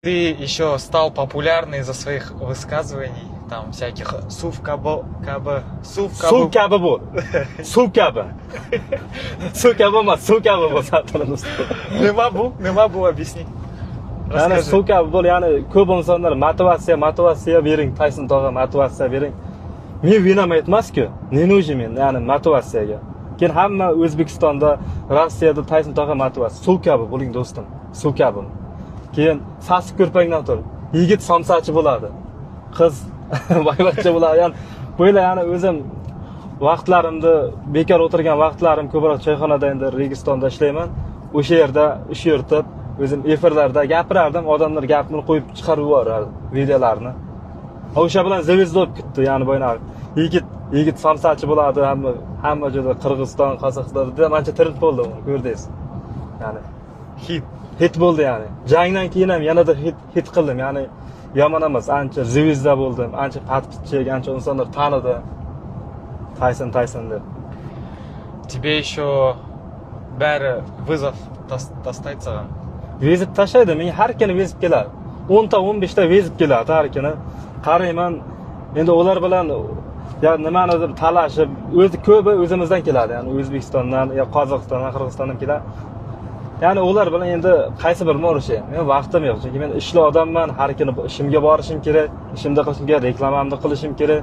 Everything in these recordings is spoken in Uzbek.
Ты еще стал популярный из-за своих высказываний, там всяких suv kabi, kabi, suv kabi. Suv kabi bo'l, suv kabi, suv kabi emas, suv kabi bo'l. Nima bu? Nima bu, объясни. Ya'ni Расскажи. Suv kabi bo'l, ya'ni ko'p insonlar motivatsiya, motivatsiya bering, Tayson tog'a, motivatsiya bering. Men виноват emasku, не нужен men, ya'ni motivatsiyaga. Keyin hamma O'zbekistonda, Rossiyada "Tayson tog'a, motivatsiya". Suv kabi bo'ling, do'stim, suv kabi. Keyin sasiq ko'rpangdan tur, yigit somsachi bo'ladi, qiz boyvachcha bo'ladi. Ya'ni böyle, ya'ni o'zim vaqtlarimni, bekor o'tirgan vaqtlarim ko'proq choyxonada, endi Registonda ishlayman, o'sha yerda ish yuritib, o'zim efirlarda gapirardim, odamlar gapini qo'yib chiqarib yuborardi videolarni. O'sha bilan звезда bo'lib ketdi. Ya'ni boyagi yigit somsachi bo'ladi, hamma joyda, Qirg'iziston, Qozog'istonda ancha trend bo'ldi, uni ko'rdingiz, ya'ni Хит. Hit bo'ldi. Ya'ni jangdan keyin ham yanada hit qildim, ya'ni yomon emas, ancha звезда bo'ldim, ancha подписчик, ancha insonlar tanidi, Tayson, Tayson deb. Тебе еще бәрі вызов тастайды саған. Вызов tashlaydi menga, har kuni вызов keladi, 10 ta, 15 ta вызов keladi har kuni. Qarayman endi, ular bilan ya nimanidir talashib, o'zi ko'pi o'zimizdan keladi, ya'ni O'zbekistondan yo Qozog'istondan, Qirg'izistondan keladi. Ya'ni ular bilan endi qaysi birini urushay, men vaqtim yo'q, chunki men ishli odamman, har kuni ishimga borishim kerak, ishimni qilishim kerak, reklamamni qilishim kerak.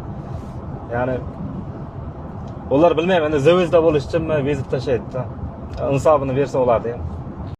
Ya'ni ular, bilmayman, endi звезда bo'lish uchunmi, вызов tashlaydida. Insofini bersa ularni ham.